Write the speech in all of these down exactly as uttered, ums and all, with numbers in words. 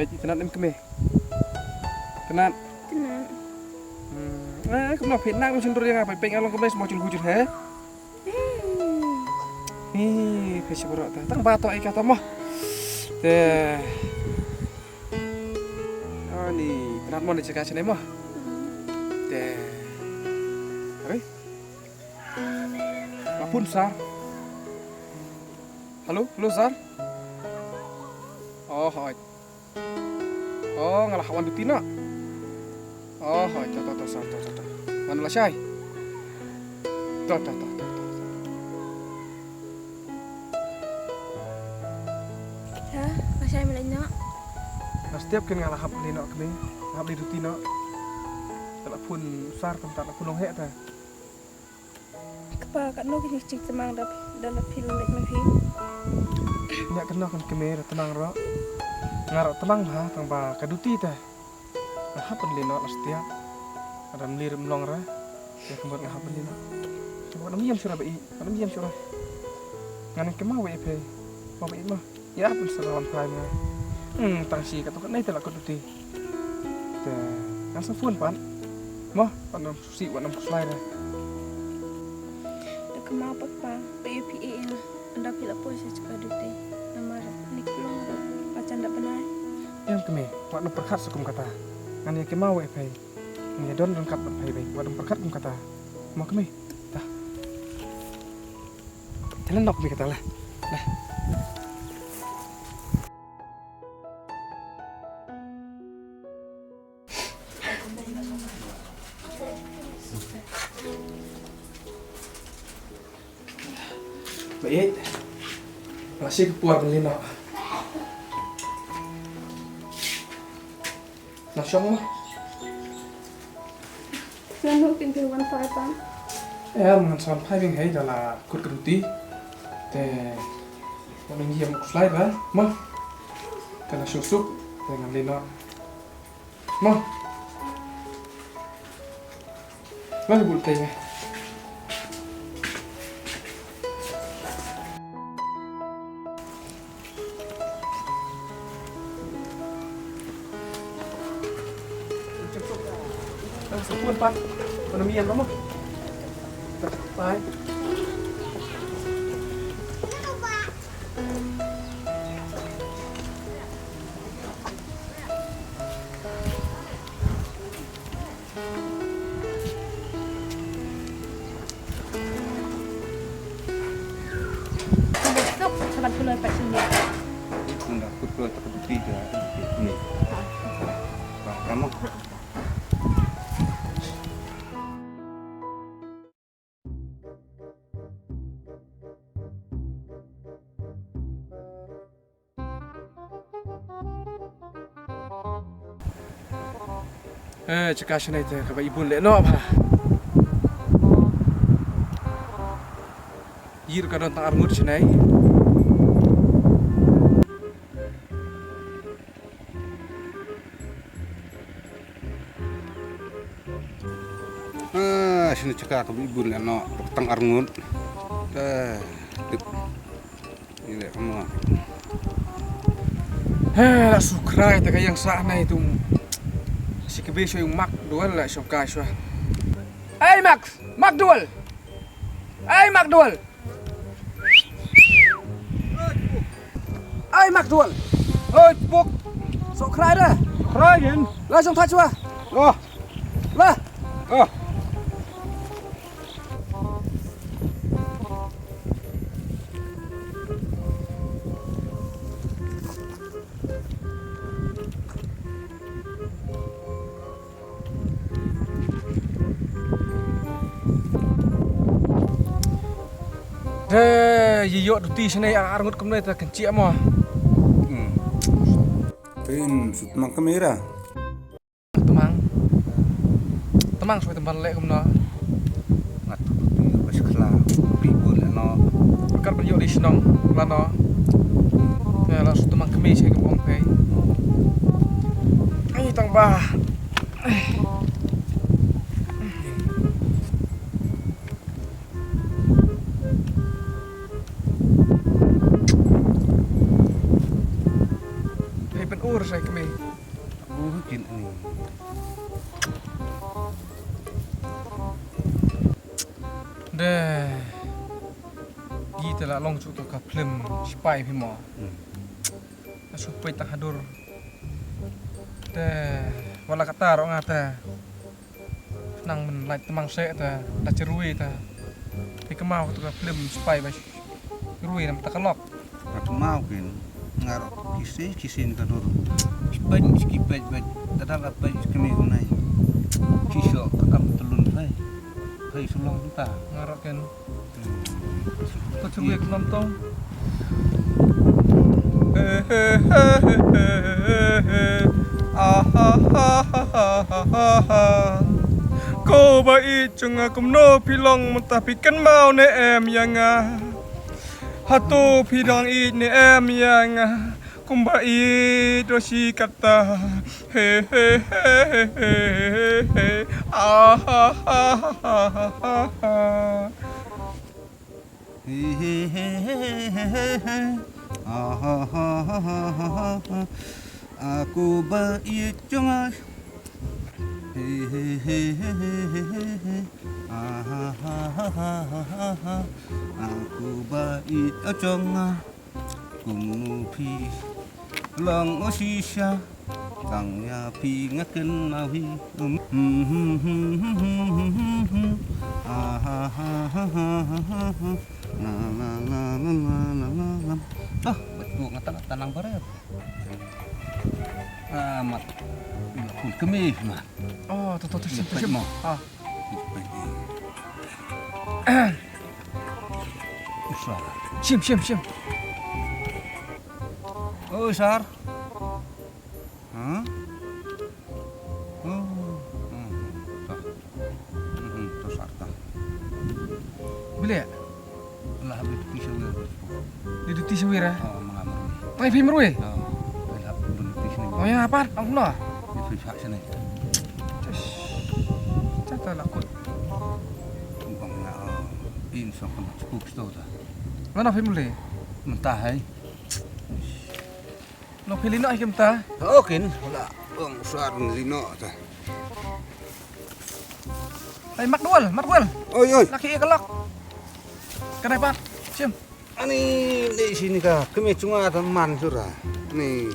Peit, itynnad em kmie? Itynnad. Itynnad. Hmm. Eh, kumno phi nang sngewthuh ïa nga, peit peit nga long kumne sngewthuh jur he. Hi, phi sngewthuh ta. Tang ba to ai ka ta mo. Te. Ani, itynnad mo ni jaka shane mo. Te. Are? Nga phone sir. Hello, hello sir. Oh, hoi. Oh, nga la hap wan duty noh. Oh, hoi, to, to, to, sir, to, to, to. Wan lashai. To, to, to, to, to. Ya, lashai me lei noh. Nga step kin nga la hap lei noh kmie. Nga hap lei duty noh. Nga la phone sir, tang ta la phone long heh ta. Kpa, katno ki jingtymmen da, da la phi leit ma phi? Ïa katno kan kmie, da tymmen ruh. Nga ruh tymmen bha, tang ba ka duty te. Nga hap ban leit noh la stia. Ka dang mli ruh mlong re. Ïa ka mut nga hap ban leit noh. Wat nym ïam shuh re ba ïeit, wat nym ïam shuh re. Ngan ïa kynmaw ïa phi. Ba ïeit mo. Ïa, pynsalam phai mo. Hmm, tang shi katto katne te la kut duty. Te, ngan sa phone pat. Mo, wat nym sngewsih, wat nym khuslai re. Da kynmaw pat pa, ba ïa phi ïa, ynda phi la poi sha jaka duty. Namar ni klong ruh, ba jan da bnai. Em kmie, wat nym pyrkhat sa kum kata. Ngan ïa kynmaw ïa phi. Ngan ïa don ryngkat bad phi, wat nym pyrkhat kum kata. Mo kmie. Ta. Te leh nok bad kata lah. Lah. Ba ïeit. Nga la shu ka por ban leit noh. Nang shong mo. Ngan hu kin phi wan phai pat. Em, ngan sa wan phai biang hei, da la kut ka duty. Te, wat nym ïam khuslai re mo. Te la shu suk, te ngan leit noh. Mo. Lah, bul tei. Sa pun pat. Wat nym ïam mo. Bye. Suk, sa ban pynlong pat sini. Kum da kut kloi ta ka duty ka duty ni. Ba, kamu. Eh, jaka shane te kaba i bun leh noh bha. Ïa ka don tang arngut shane. Ah, shane jaka kaba i bun leh noh, tang arngut. Eh, dip. Ile kamo. He, la shu khrai ta ka ïing sah nai tu. Shi kbe shu ïing Mak Dual la shu kai shu. Ai Mak, Mak Dual. Ai Mak Dual. Ai Mak Dual. Oi puk. Shu khrai da. Khrai gen. La shu thach wa. Oh. La. Oh. Te, ïa ïoh duty shane ar, arngut kumne te kynchiah mo. Hmm. Phin sut mang kamera. Tymmen. Tymmen shuwa tymmen leh kumno. Ngat tu tu ba shkla. Pi bun leh no. Kat ban ïoh dei shnong lano. Te la shu tymmen kmie shi kum ong pei. Ai tang ba. Hei pynur shai kmie. Kin ani. De. Ki te la long shuh tu ka film Sipai phi mo. Hmm. Ka shu peit ta hadur. Te wala kata ro nga te. Nang men lait temang se te da cherui te. Phi kemau tu ka film Sipai ba cherui nam ta ka lok. Ka kemau kin ngar kisi kisi ni ka dur. Sipai ni ski peit ba ta da la peit ski ni nai. Kisho ka kam telun pai. Pai sulong ta. Ngar kin. Ko chubek nonton. Ko ba i chunga kumno phi long mynta phi kynmaw ne em ïa nga. Hato phi dang ïeit ne em ïa nga. Kumba i dosi kata. He he he he he he. Ah ha ha ha ha ha. He he he he he he he. Ah ha ha ha ha ha ha. Aku ba i chunga. He he he he he he he. Ah ha ha ha ha ha ha. Aku ba i chunga. Kumno phi long u shisha tang ïa phi nga kynmaw hi. Ah, betul nga tang tanang barer. Ah, mat. Mat kun kemi mat. Oh, tu tu tu tu. Mo. Ah. Usar. Sim, sim, sim. Oh, Usar. Hah? Oh, hmm, tah. Hmm, tu Usar tah. Boleh ya? Lah, habis tu pisau dia. Di duty sawir ah. Oh, manga marwei. Ai phi marwei. Oh, phi hap dun duty sini. Oh ya, apa? Aku lah. Di phi hak sini. Cus. Cata lakut. Bang na. In sok kan cukup sto ta. Mana phi muli? Mentah hai. No phi lino ai kim ta. Oh kin. Lah, bang suar lino ta. Ai mak dual, mak dual. Oi oi. Laki ia kelak. Kenai pat. Sim. Ani ni sini ka kemi chunga ta man sura. Ni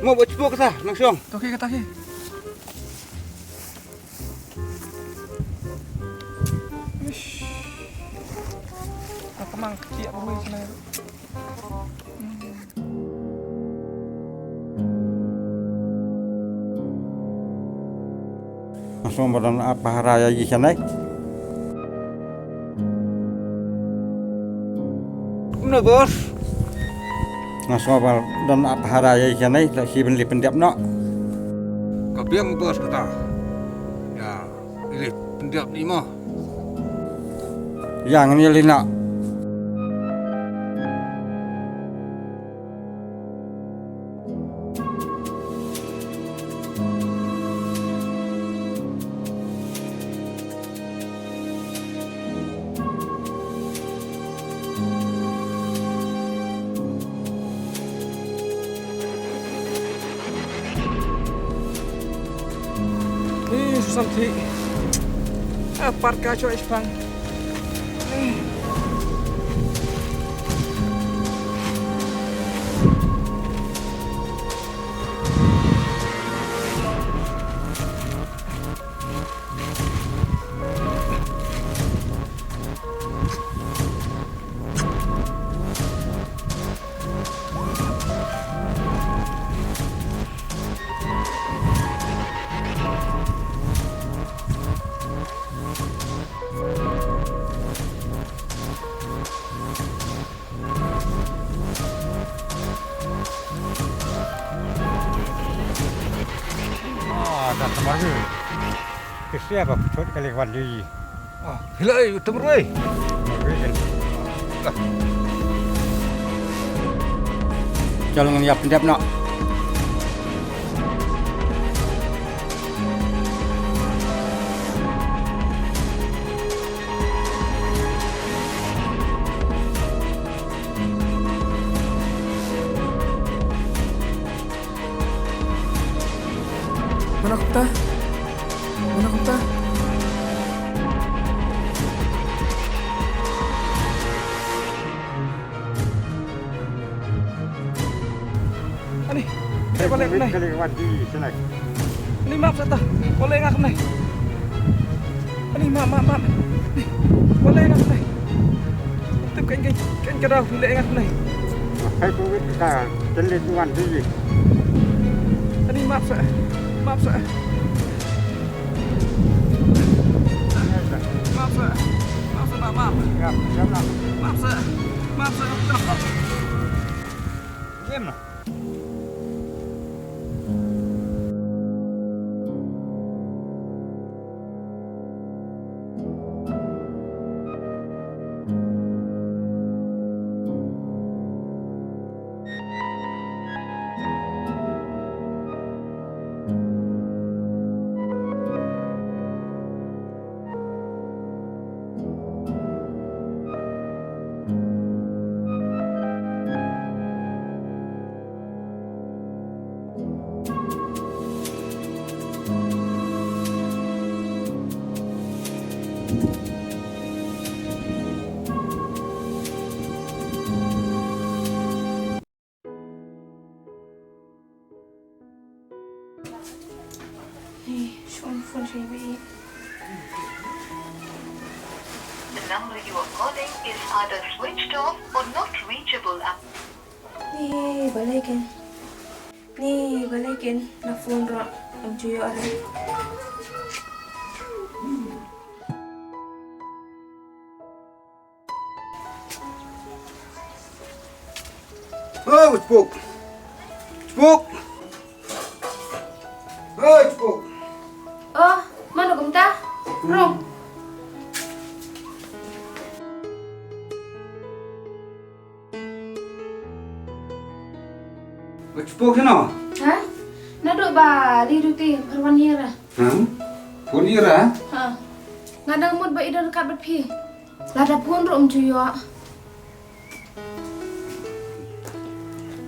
mo ba chipok ta nang siong. Toki kata ki. Ish. Ka kemang kecil apa boleh sini. Nga sngew ba don ap pahara ïa i shanai. Kumno bos? Nga sngew ba don ap pahara ïa i shanai, la shi ban leit pyndep noh. Ka biang bos kata. Ïa, leit pyndep ni mo. Ïa ngan ïa leit noh. Ih, susah ti. Ah, pat ka choi ispang. Ah, da tamar ni. Kesian ba pechot kali wan di. Ah, helai tamar wei. Jalan ngan ïap ndep nak. Nga Kumta. Kumta. Ani, eh, balik ni. Kali wan di sini. Ani, map sa ta. Balik ngah ni. Ani, map, map, map. Ani, balik ngah ni. Tip kan, kan, kan ka dau balik ngah ni. Hai, covid ka, telit wan di. Ani, map sa. Map sa. Map sa. Map sa, map, map. Map sa. Map sa. Map sa. Game lah. Hey, shon phone shai ba i. The number you are calling is either switched off or not reachable at. Ni balai ken. Ni balai ken, na phone ro, am chuyo are. Oh, Chipuk. Chipuk. Oh, Chipuk. Oh, mano kumta? Rung. Ba Chipuk sino? Ha? Naduh ba li duty, pharwan ïa ra. Ha? Pharwan ïa ra? Ha. Nga dang mut ba i don ryngkat bad phi. Lada phone ruh um ju ïoh.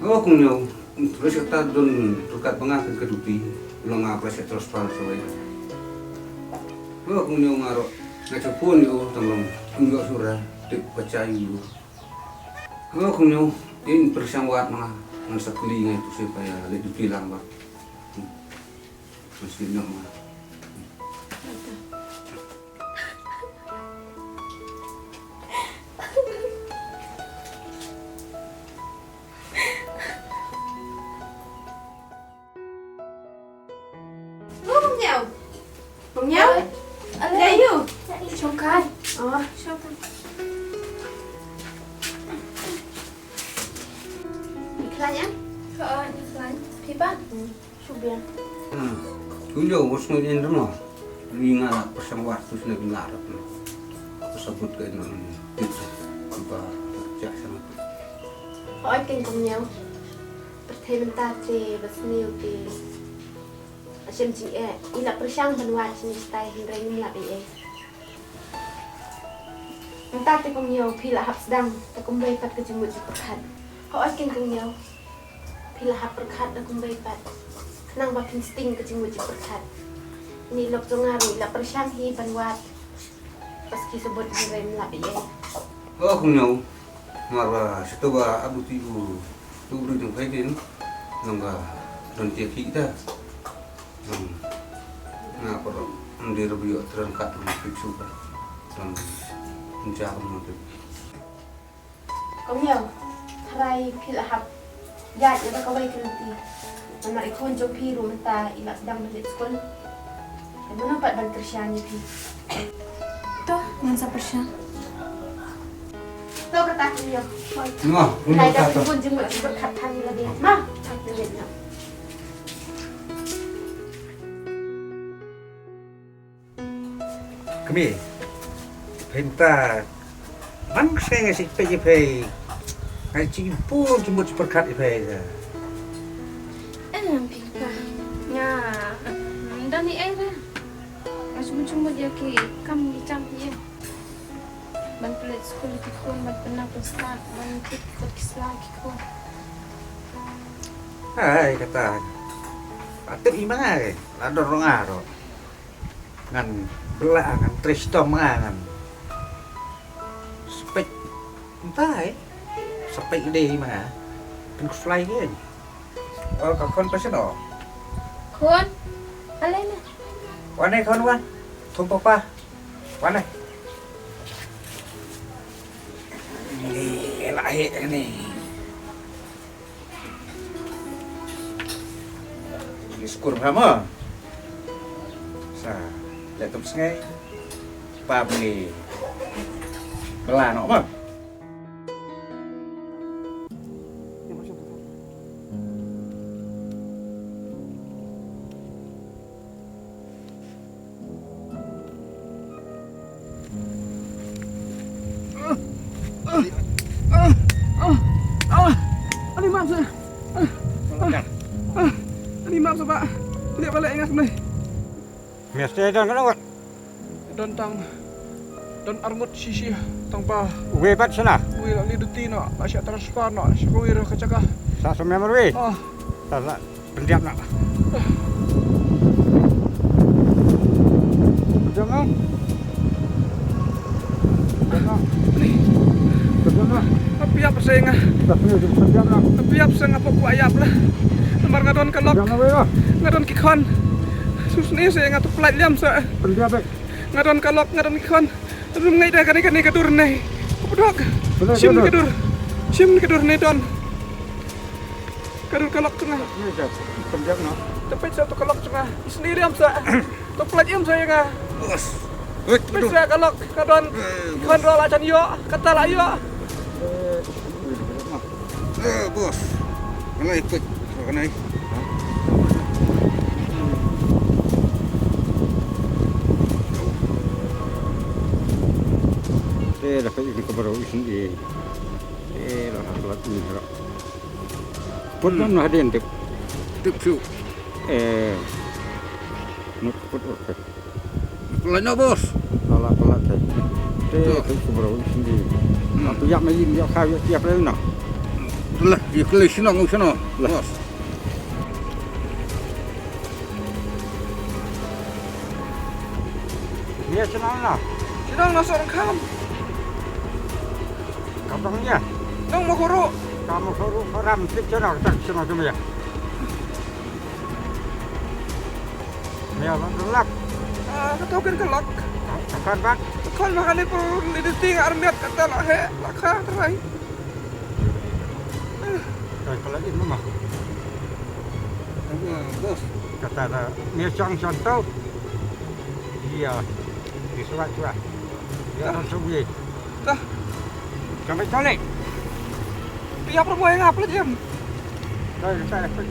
Oh, kong Ñiew, pyrshah ta don ryngkat bad nga ha ka duty. Long nga pyrshah transfer sawei. Oh, kong Ñiew, nga ruh nga ju phone ïa u, tang long um ïoh shuh ra, tip ba shai ïa u. Oh, kong Ñiew, in pyrshang wad ma nga, ngan sa kylli ngai tu sha ba ïa leit duty lang bad. Hmm. Ngan sa kylli noh ma nga. Oh, Kong Ñiew. Kong Ñiew? Alo. Where are you? Shongkai. Oh, shongkai. Ngi khlaiñ ïa? Ka, ngi khlaiñ. Phi pat? Hmm. Shu biang. Hmm. Kong Ñiew, wat sngew ïa nga mo. Ngi nga la pyrshang wad tu sne ngi la rap. Pyrshang bud ka ino ni. Tip sa. Ba jak sama tu. Hooid keiñ Kong Ñiew. Pyrthei mynta te ba sniew te. Shem jingeh, i la pyrshang ban wad shane shatai hynrei ngim lah ei ei. Mynta te Kong Ñiew phi la hap sdang da kumwei pat ka jingmut jingpyrkhat. Hooid keiñ Kong Ñiew. Phi la hap pyrkhat da kumwei pat. Khnang ba phin sting ka jingmut jingpyrkhat. Ine i lok jong nga ruh i la pyrshang hi ban wad. Paski sabut hynrei ym lah ei ei. Oh, Kong Ñiew. Namar ba shato ba ap duty u, tu u briew jong phi kin, nang ka don tiak hi ta. Nang nga por ym dei ruh ba ïoh tren kat u fix u ka. Nang ym ja ka mo te. Kong Ñiew, tharai phi la hap ïaid ïa kawei ka lynti. Namar i khun jong phi ruh mynta i la sdang ban leit skul. Te mano pat ban kyrshan ïa phi? To, ngan sa pyrshang. To kata Kong Ñiew. Mo, mo. Lai da kata. Phi bun jingmut jingpyrkhat than ïa lade. Ma, leit noh. Kmie, phi mynta man ka sngi nga shu peit ïa phi. Nga shu bun jingmut jingpyrkhat ïa phi. Em, phi kpa. Nga, mm, don ei ei re. Nga shu bun jingmut ïa ki kam ki jam phi ïa. Ban pynleit skul ïa ki khun, ban pynap pynstad, ban tip ki kot ki sla ïa ki khun. Ai, kata. Tip i ma nga ke, la don ruh nga ruh. Ngan bla ngan trei shitom ma nga ngan. Spek. Mynta eh. Spek dei ma nga. Pynkutlai ke. Oh, ka khun pa shano? Khun. Ale na. Wan eh khun wan. Thung papa. Wan eh. Ni, la eh ni. Ngi skur ha mo. Sa, leh tum sngai. Pap ngi. Bela no mo. Ani map sa. Ani map sa ba. Lihat balik ingat ni. Mesti don kan awak? Don tang. Don arngut sisi tang ba. Uwe bat sana. Uwe la li duti no. Ba sya transfer no. Sya kuwi ro ka jaka. Sa semember wi. Oh. Sa la. Pendiam nak. Pendiam nak. Pendiam nak. Pendiam nak. Apiap sa nga. Dah sini pendiam nak. Apiap sa nga pok wa yap lah. Namar nga don ka lok. Pendiam nak wei lah. Nga don ki khon. Susni sa nga tu plat liam sa. Pendiam eh. Nga don ka lok, nga don ki khon. Rum ngai da kane kane ka dur ne. Kupdok. Shim ka dur. Shim ka dur ne don. Ka dur ka lok tu nga. Ni dah. Pendiam nak. Tepet sa tu ka lok tu nga. Isni liam sa. Tu plat iam sa ya nga. Bos. Wait, pet sa ka lok ka don. Kan ro la chan yo, kata la yo. Eh, bos. Kanai pet. Kanai. Eh, dapat ini ke baru isin di. Eh, lah, lah, ini harap. Put na hadin tip. Tip su. Eh. Nuk put urke. Pelai na bos. Ala pelai te. Te tu bro sendiri. Aku yak mayin yak kau yak tiap lain na. Lah, dia kelai sini ngau sana. Bos. Dia senang lah. Senang lah seorang kam. Kampung dia. Nang mau guru. Kamu guru karam sik sana tak sana tu ya. Mia la lak. Ah, ka token ka lak. Kan bak. Kan ma kane pur ni di ting armiat kata la he la kha trai. Kai pala in mama. Bos. Kata la mia chang chang tau. Iya. Di suat suat. Iya, langsung ye. Dah. Sampai calik. Dia perempuan yang apa jam? Dah, dah, dah.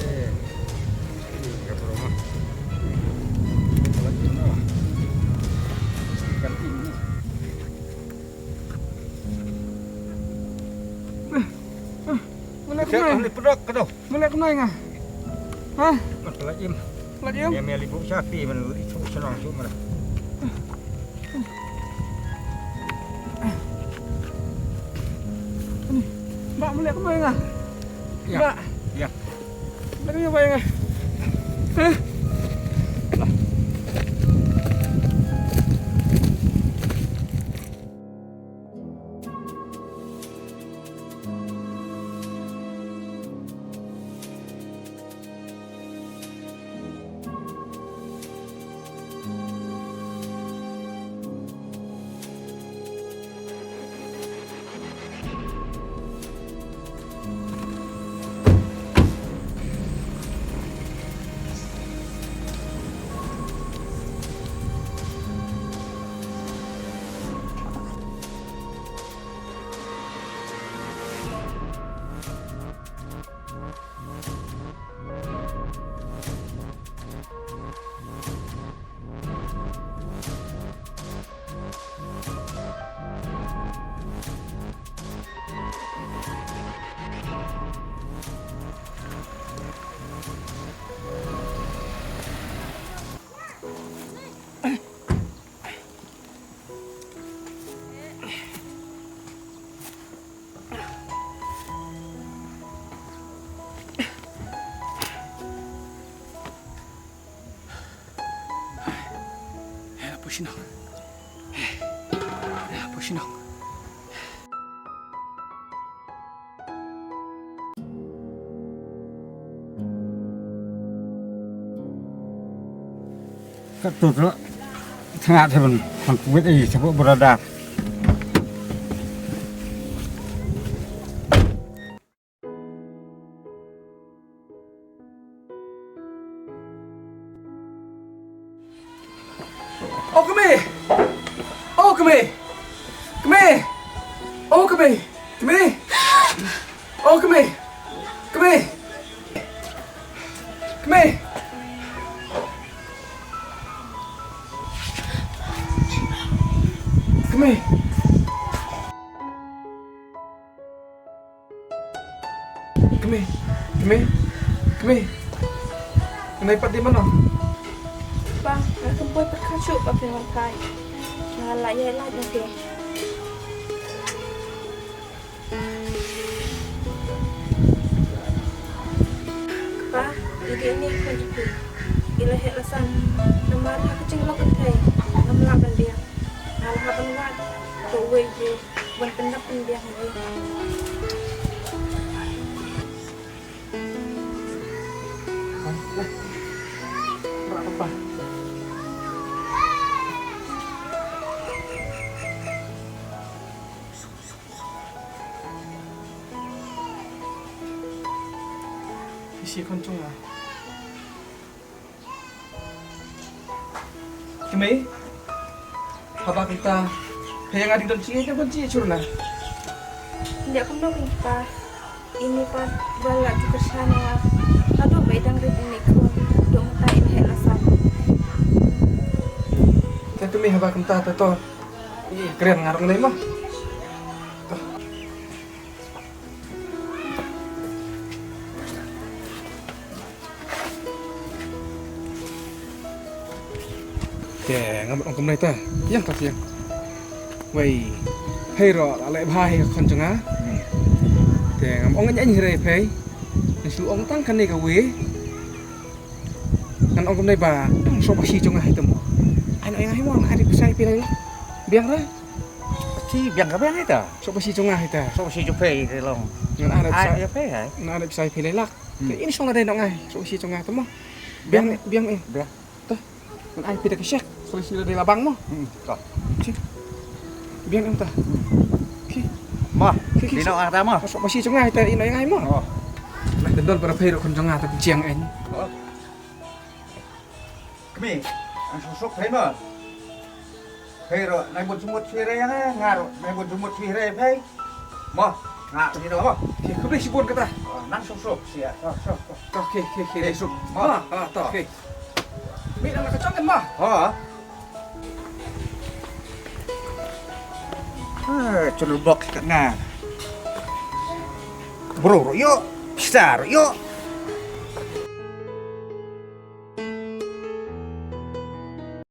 Eh, ini ke rumah. Lagi mana? Kantin ni. Mana kau? Ni perut kau tu. Mele kumno ïa nga? Ha? Mat pynlait im. Pynlait im? Ïa me li buk sha phi man li suk shnong suk man. Ba mele kumno ïa nga? Ïa. Ba. Ïa. Mele kumno ïa nga? Ha? Lah. Shnong. Hapoh shnong. Katto tu. Tengah tu pun. Pun kuwit ai, sebab beradar. O kmie! O kmie! Kmie! O kmie! Kmie! O kmie! Kmie! Kmie! Kmie! Kmie, kmie, kmie. Kmie pat dei mano? Pa, nga khlem poi pyrkhat shuh ba phin wan phai. Nga la ïaid lait na phi. Kpa, ïa kane ka khun jong phi, i la heh la san. Namar ha ka jinglong kynthei ngam lah ban biang. Nga la hap ban wad ha uwei u briew ban pyndap pynbiang ïa i. Phi shi khun jong nga. Kmie, haba kumta, phi ïa nga dei don jingïeit ne ban jingïeit shuh na? Ïa kumno kynta, ini pat ba la ju kyrshan ïa nga. Haduh ba i dang rit ini khun, haduh mynta i la heh la san. Te kmie, haba kumta te to, i kren nga rung lei mo. To. Te ngam ong kumne ta. Ïa ta ïa. Wei. Hei ro, la leh bha hi khun jong nga. Te ngam ong ïa hi re phei. Ngan shu ong tang kane kawei. Ngan ong kumne ba, tang soh ba shi jong nga hi te mo. Ai no ïa nga hi mo, ai ri pisa phi lai lak. Biang re. Shi biang ka biang hi ta. Soh ba shi jong nga hi ta. Soh ba shi jong phei te long. Ngan ai ri pisa. Ai ïa phei hai. Ngan ai ri pisa phi lai lak. Hmm. Te in shong la dei nong ai, soh shi jong nga te mo. Biang, biang, eh. Biang. Te. Ngan ai phi da ka shek, soh shi la dei la bang mo. Hmm. Ka. Shi. Biang em ta. Ki. Ma. Ki, ki. Dei nong ai ta mo. Soh ba shi jong nga te in ai ngai mo. Oh. Lah dendol para phei ro khun jong nga te jiang en. Oh. Kmie, ang soh soh phei mo. Phei ro, nai bun sumut sui re nga, nga ro, nai bun sumut sui re phei. Mo, nga ni ro mo. Ki, kmie shibun kata. Oh, nang soh soh sia, soh soh soh. Ki, ki, ki, ki. Eh, soh. Mo. Ah, ah, to. Ki. Mi nang ka chong kan mo. Oh. Ah, chulur bok kat nga. Bro, ro yo, pisa ro yo.